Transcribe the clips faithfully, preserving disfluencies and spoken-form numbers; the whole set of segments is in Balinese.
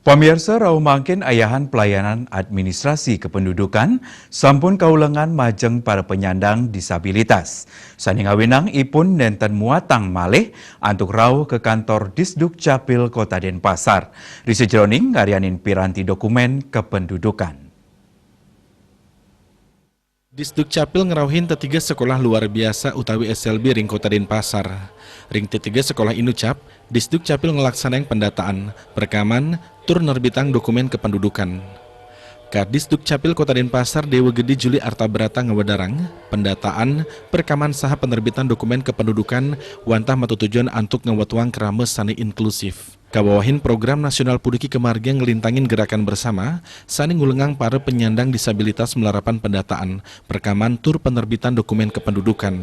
Pamirsa, rauh mangkin ayahan pelayanan administrasi kependudukan sampun kaulengan majeng para penyandang disabilitas. Sane ngawinang ipun nenten muatang malih antuk rauh ke kantor Disduk Capil Kota Denpasar, ri sajeroning ngaryanin piranti dokumen kependudukan. Disduk Capil ngrauhin tetiga sekolah luar biasa utawi S L B ring Kota Denpasar. Ring tetiga sekolah inucap, Disduk Capil nglaksanayang pendataan, perekaman, tur nerbitang dokumen kependudukan. Kadis Dukcapil Kota Denpasar Dewa Gede Juli Artabrata ngawedarang, pendataan, perekaman saha penerbitan dokumen kependudukan wantah matutujuan antuk ngawetuang krama sane inklusif. Kawawahin program nasional puniki kamargiang nglintangin gerakan bersama sane ngulengang para penyandang disabilitas malarapan pendataan, perekaman tur penerbitan dokumen kependudukan.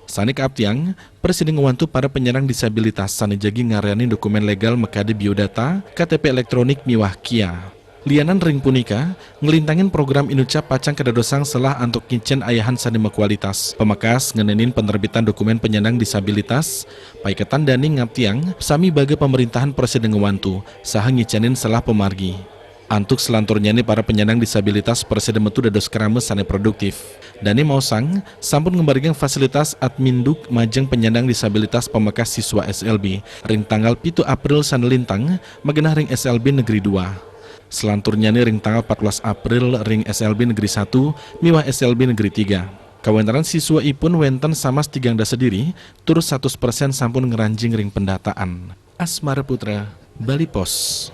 Sane kaaptiang, prasida ngwantu para penyandang disabilitas sane jagi ngaryanin dokumen legal makadi biodata, K T P elektronik miwah kia. Lianan ring punika, nglintangin program inucap pacang kadadosang selah antuk ngicen ayahan sane makualitas. Pamekas ngenenin penerbitan dokumen penyandang disabilitas, paiketan dane ngaptiang, sami baga pamerintahan prasida ngwantu, saha ngicenin selah pamargi. Antuk selanturnyane para penyandang disabilitas prasida metu dados krama sane produktif. Dane maosang, sampun ngembargiang fasilitas Admin Duk majeng penyandang disabilitas pamekas siswa S L B ring tanggal pitu April sane lintang, magenah ring S L B Negeri dua. Selanturnyane ring tanggal empat belas April ring S L B Negeri satu miwah S L B Negeri tiga. Kawentaran siswa ipun wenten samas tigang dasa diri, tur satus persen sampun ngranjing ring pendataan. Asmara Putra, Bali Pos.